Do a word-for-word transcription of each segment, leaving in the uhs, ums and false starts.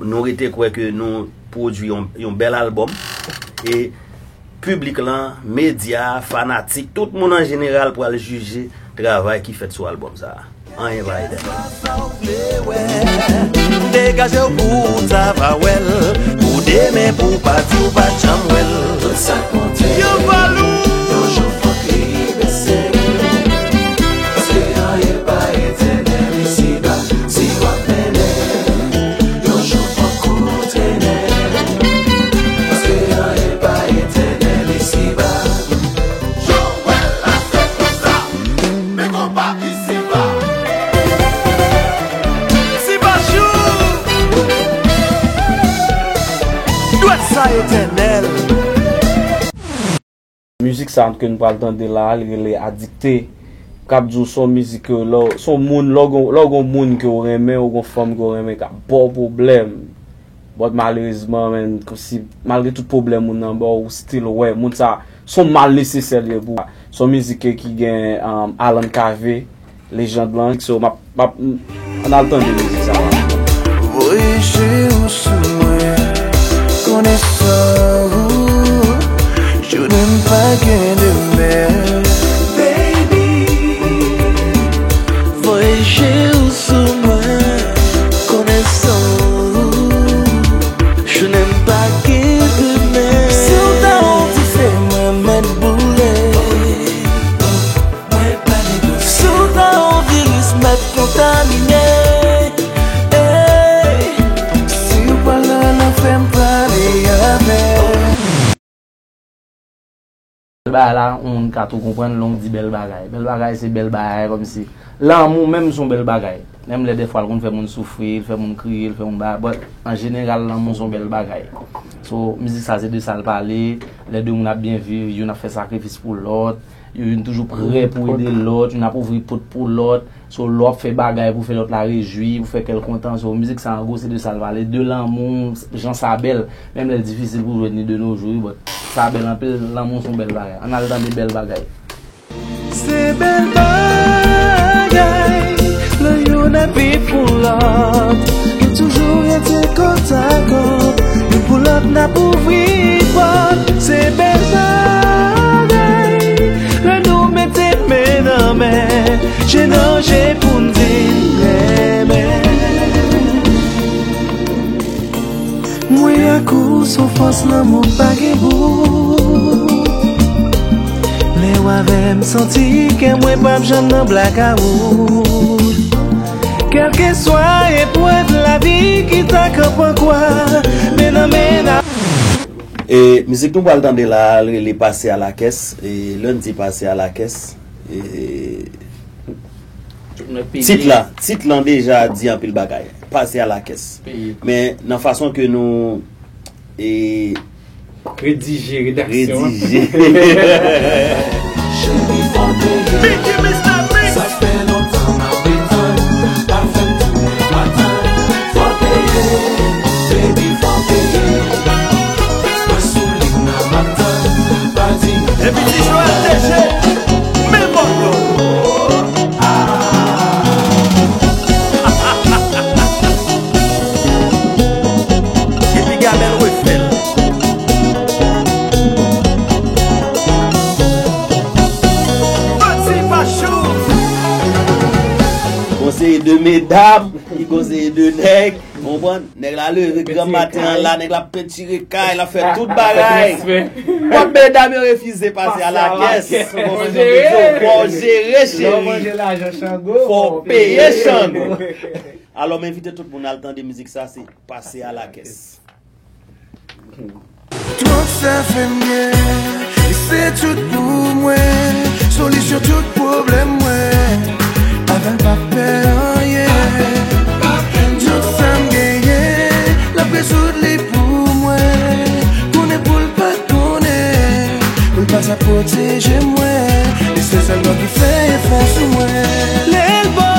Nou rete kwè ke nou pwodui yon, yon bèl albòm. E piblik lan, medya, fanatik, tout moun an jeneral pral jije travay ki fèt sou albòm sa a. Anyen pa etènèl. Degaje w pou w ta va wè l. Pou demen, pou w pa di w pa t janm wè l. Tout sa konte. Yon valou. Yon jou fòk li bese. Paske anyen pa etènèl isiba. Si w ap mennen, yon jou fòk ou trennen. Paske anyen pa etènèl isiba. Jowèl la fè konsa. Men konpa isiba. Isiba jou. Dwèt sa etènèl. Mizik sa ke nou pral tande la a, li rele Adikte. K ap di w se yon mizik ke lè w, se yon moun, lè w gon, lè w gon moun ke w renmen, ou gon fanm ke w renmen, k ap ba w pwoblèm. But malerezman, menn, kòmsi, malgre tout pwoblèm moun nan ba w, ou still wè. Moun sa, se yon mal nesesè li ye pou ou. Se yon mizik ke, ki gen, um, Alan Cavé, lejand lan. So, m ap, m ap, ann al tande mizik sa. Voye je w sou mwen, konnen san ou, jounen m pa gen demen. Baby, voye je w sou mwen, konnen san ou, jounen m pa gen demen. Si w ta yon dife, mwen mèt boule. Mwen pa negosye. Si w ta yon viris, mèt kontamine. Ey, si w pral nan lanfè, m prale avè w. Bèl bagay la, yon moun ka tou konprann lè w di bèl bagay. Bèl bagay se bèl bagay, kòmsi lanmou menm se yon bèl bagay. Menm lè dèfwa l konn fè moun soufri, l fè moun kriye, l fè moun bagay, but an jeneral, lanmou se yon bèl bagay. So, mizik sa se de sa l pale, lè de moun ap byen viv, youn ap fè sakrifis pou lòt, youn toujou prè pou ede lòt, youn ap ouvri pòt pou lòt. So, lè w ap fè bagay pou fè lòt la rejwi, pou fè kè l kontan. So, mizik sa, an gwo, se de sa l pale, de lanmou, jan sa bèl. Menm lè l difisil pou jwenn li de nos jours, but sa bèl anpil, lanmou se yon bèl bagay. Ann al tande bèl bagay. Se bèl bagay, lè youn ap viv pou lòt, yo toujou rete kòtakòt, youn pou lòt n ap ouvri pòt. Se bèl bagay, lè nou mete men nan men, je nan je pou n di n renmen. Mwen ak ou se yon fòs lanmou k pa gen bout. Lè w avè m, santi kè mwen p ap janm nan blakawout. Kèlkeswa eprèv lavi ki ta kanpe an kwa, men nan men n ap. E mizik nou pral tande la a, l rele Pase a la kès. E lè n di Pase a la kès, e Tit la, tit lan deja di anpil bagay. Pase a la kès. Men nan fason ke nou, e, redije redaksyon an. Redije. Biggie, Mister Mix. Sa fè lontan m ap detann, pa fè m tounen maten. Fò peye, baby, fò peye. Mwen sou liy nan m ap tann, pa di m. Epi ti Joel T G, men bòlò. Epi Gabel refè l. Pati Pachou. Konseye de medam, ki konseye de nèg. Ou konprann? Nèg la leve gran maten an la, nèg la pentire kay, la fè tout bagay. Bon, medam yo refize pase a la kès. Fò jere, cheri. Fò peye chango. Alò, m envite tout moun al tande mizik sa, se Pase a la kès. Twòp sa fè m byen, li se tout pou mwen, solisyon tout pwoblèm mwen, avè l pa pè anyen. Tout sa m genyen, l ap rezoud li pou mwen, konnen pou l pa konnen, pou l pa sa pwoteje mwen, li se sèl nonm ki fè efò sou mwen. Lè l bò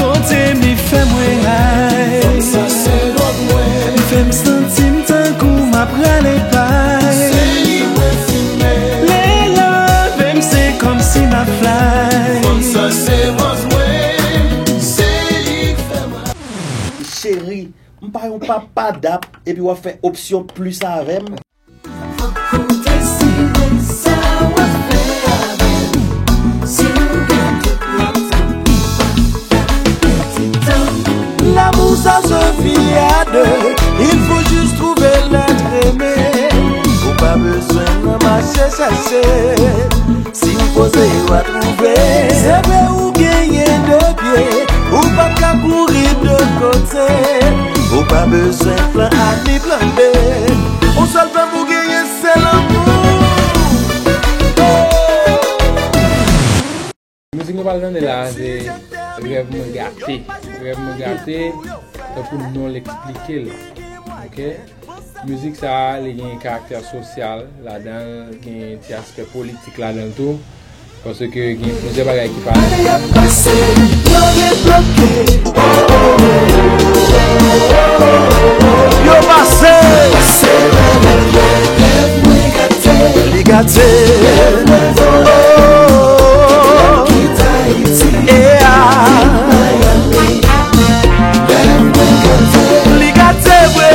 kote m, li fè mwen ay. Fanm sa se dwòg mwen. Li fè m santi m tankou m ap rale pay. Se li mwen fimen. Lè l lave m, se kòmsi m ap fly. Fanm sa se ròz mwen. Se li k fè m. Cheri, m Pa yon papa dap, epi w ap fè opsyon plis avè m. Koute si men sa w ap fè avè l. Si nou gen tout lontan, li p ap fè pèdi tan. L'amour ça se vit à deux, il faut juste trouver l'être aimé. Ou pa bezwen nan mache chèche. Si w poze, w a twouve. Se vre ou genyen de pye, ou pa ka kouri de kote. Ou pa bezwen plan A ni plan B. On sèl plan pou genyen, se lanmou. Mizik nou pral tande la a se Rèv mwen gate. Rèv mwen gate, tankou non l eksplike l. Ok? Mizik sa a, li gen karaktè sosyal ladan l, gen ti aspè politik ladan l tou. Paske gen plizyè bagay ki pale. Bagay ap pase, yo debloke. Yo pase. Pase nan lè rèv mwen gate. Li gate. Lè rèv mwen gate. Li gate vre.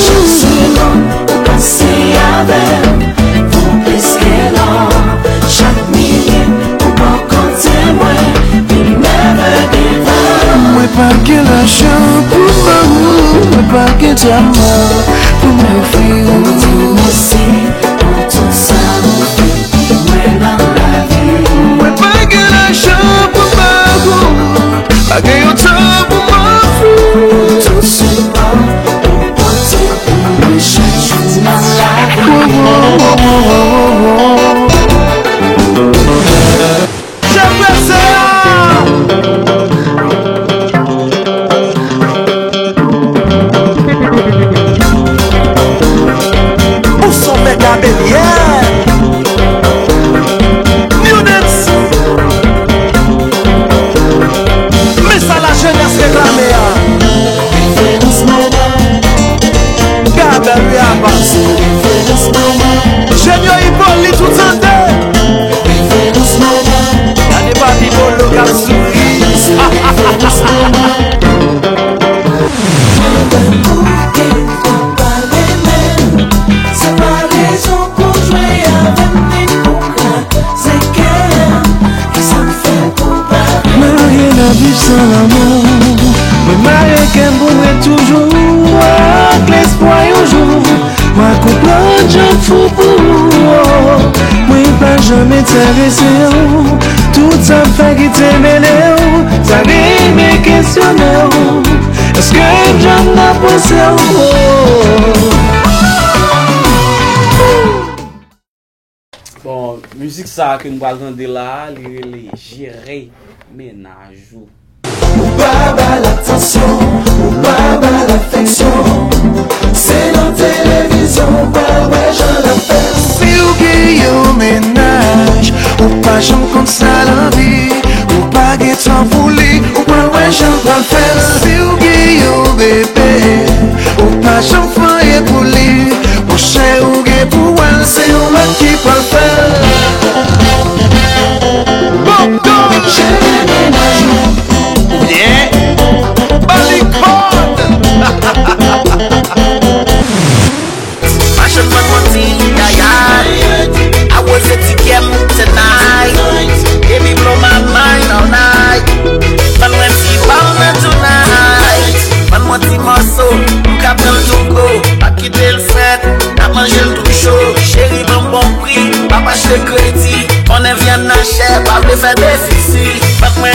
Chak segonn ou pase avè m vo plis ke lò. Chak minit ou bò kote mwen, you never give up. Mwen pa gen lajan pou m ba ou, mwen pa gen dyaman pou m ofri ou. Ou di mèsi pou tout sa ou fè. Mwen pa gen lajan pou m ba ou, pa gen yon tan pou m ofri. Tout sipò ou pote pou mwen chak jou nan lavi. Chèf P C A. Ou s on mèg a belyè. New Dance. Men sa lajenès reklame a. Gabriel Abbas. Jenyo Hyppolite, ou tande? Gade papi Bolo k ap souri. Ou gen pou pale menm, se pa rezon pou jwe avè m ni pou kraze kè m. Kisa m fè pou pa vle? Mwen anyen nan viv san lanmou. Mwen mare kè m pou m ret toujou ak lespwa yon jou. Mwen konprann jan fou pou ou, oh. Mwen pa janm enterese w. Tout sa m fè ki te mennen w, sa renmen kesyone w. Èske m janm nan panse w, oh. Bon, mizik sa a ke nou pral tande la a, li rele Jere Mennaj ou. Ou pa ba l atansyon, ou pa ba l afeksyon. Se nan televizyon ou pral wè jan l ap fè. Si w gen yon mennaj, ou pa janm konn sa l anvi. Ou pa gen tan pou li, ou pral wè jan l pral fè l. Si w gen yon bebe, ou pa janm fè anyen pou li. Monchè, ou gen pou wè l, se yon lòt ki pral fè l. Bon, bon. Jere mennaj ou. Ou byen? Ba li kòd. Machann, bann mwen ti yaya. Awoze ti kè m, se night. Baby, blow my mind all night. Bann mwen ti bal nan tonight. Bann mwen ti mòso, m ka pran l tou ko. Pa kite l frèt, n ap manje l tou cho. Cheri, ban m bon pri, p ap achte kredi. Konnen vyann nan chè, pa vle fè defisi. Bann mwen